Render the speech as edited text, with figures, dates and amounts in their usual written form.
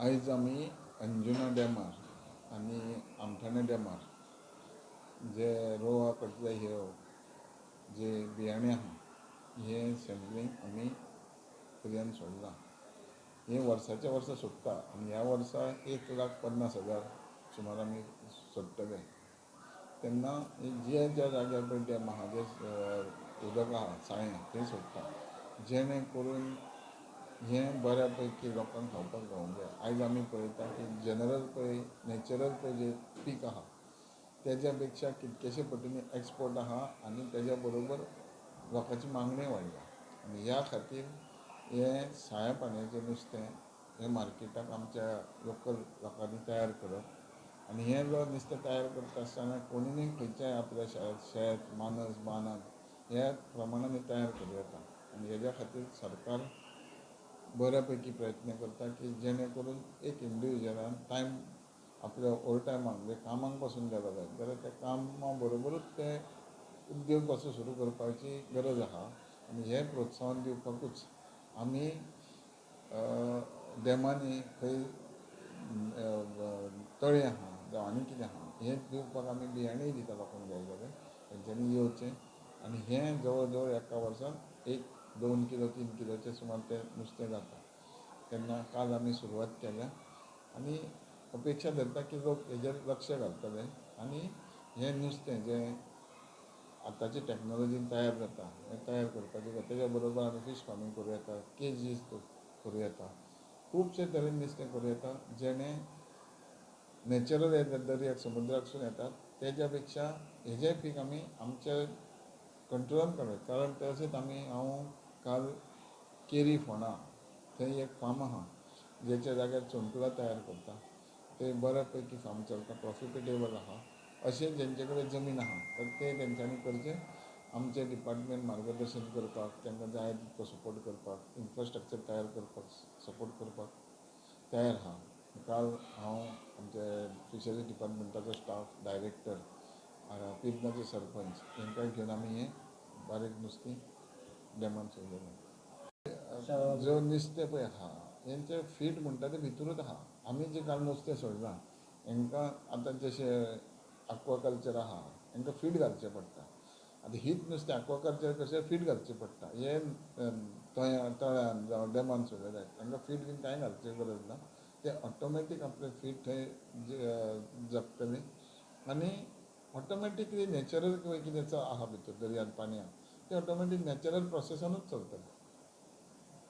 आयज आमी अंजुना डॅमार आनी आमठाणे डॅमार जे रोवा कटले ह्यो जे बियाणे आहा, हें सँपलींग आमी दर्यान सोडलां. हें वर्साच्या वर्सा सोडटा आनी ह्या वर्सा 1,50,000 सुमार आमी सोडटले. तेन्ना जे ज्या जाग्यार पळय डॅम आहा, जे उदक आहा साळें, थंय सोडटा, जेणे करून हें बऱ्या पैकी लोकांक खावपाक गावूंक जाय. आयज आमी पळयता की जनरल पळय नॅचरल पळय जें पीक आहा तेज्या पेक्षा कितकेशे पटीनी एक्सपोर्ट आहा आनी तेज्या बरोबर लोकांची मागणी वाडल्या आनी ह्या खातीर हें साया पाणयाचें नुस्तें हें मार्केटाक आमच्या लोकल लोकांनी तयार करप आनी हें जो नुस्तें तयार करता आसतना कोणी न्ही खंयच्याय आपल्या शेत मानस बानात ह्या प्रमाणान तयार करूं येता. आनी हेज्या खातीर सरकार बऱ्या पैकी प्रयत्न करता की जेणे करून एक इंडिविज्युअलान टायम आपल्या ओवर टायमाक, म्हणजे कामाक पासून गेलो जायत जाल्यार त्या कामा बरोबरूच ते उद्योग पासून सुरू करपाची गरज आहा. आनी हें प्रोत्साहन दिवपाकूच आमी डॅमांनी खंय तळें आहा जावं आनी कितें आहा, हें दिवपाक आमी बियाणेय दिता. लोकांक जाय जाल्यार तेंच्यांनी येवचें आनी हें जवळ जवळ एका वर्सान 1-2 किलो, 3 किलोचें सुमार तें नुस्तें जाता. तेन्ना काल आमी सुरवात केल्या आनी अपेक्षा धरता की लोक हेजेर लक्ष घालतले आनी हें नुस्तें जें आतांचे टॅक्नोलॉजीन तयार जाता, हें तयार करपाचें. तेज्या बरोबर आमी फीश फार्मींग करूं येता, केजीस करूं येता, खुबशे तरेन नुस्तें करूं येता, जेणे नॅचरल येता दर्याक समुद्राकसून येतात तेज्या पेक्षा हेजें पीक आमी आमच्या कंट्रोलान काडूं. कारण तशेंच आमी हांव काल केरी फोंडा थंय एक फार्म आहा, जेच्या जाग्यार चोणकुलां तयार करता. ते बऱ्या पैकी फार्म चलता, प्रॉफिटेबल आहा. अशें जेंचे कडेन जमीन आहा तर ते तेंच्यांनी करचें. आमचें डिपार्टमेंट मार्गदर्शन करपाक, तांकां जाय तितको सपोर्ट करपाक, इन्फ्रास्ट्रक्चर तयार करपाक सपोर्ट करपाक तयार आहा. काल हांव आमचे फिशरीज डिपार्टमेंटाचो स्टाफ, डायरेक्टर, पिर्णाचे सरपंच हांकां घेवन आमी हें बारीक नुस्तीं डॅमान सोडलेलें. जो नुस्तें पळय आहा, हेंचें फीड म्हणटा तें भितरूच आहा. आमी जें काल नुस्तें सोडलां, हेंकां आतां जशें एक्वाकल्चर आहा, हेंकां फीड घालचें पडटा. आतां हीच नुस्तें एक्वाकल्चर कशें फीड घालचें पडटा, हें तळ्या तळ्यान जावं डॅमान सोडलें जायत, तांकां फीड बीन कांय घालचें गरज ना. तें ऑटोमॅटीक आपलें फीड थंय जगतलें आनी ऑटोमॅटिकली नॅचरल कितें आहा भितर दर्यांत पाणयांत तें ऑटोमॅटीक नॅचरल प्रोसेसानूच चलतलें.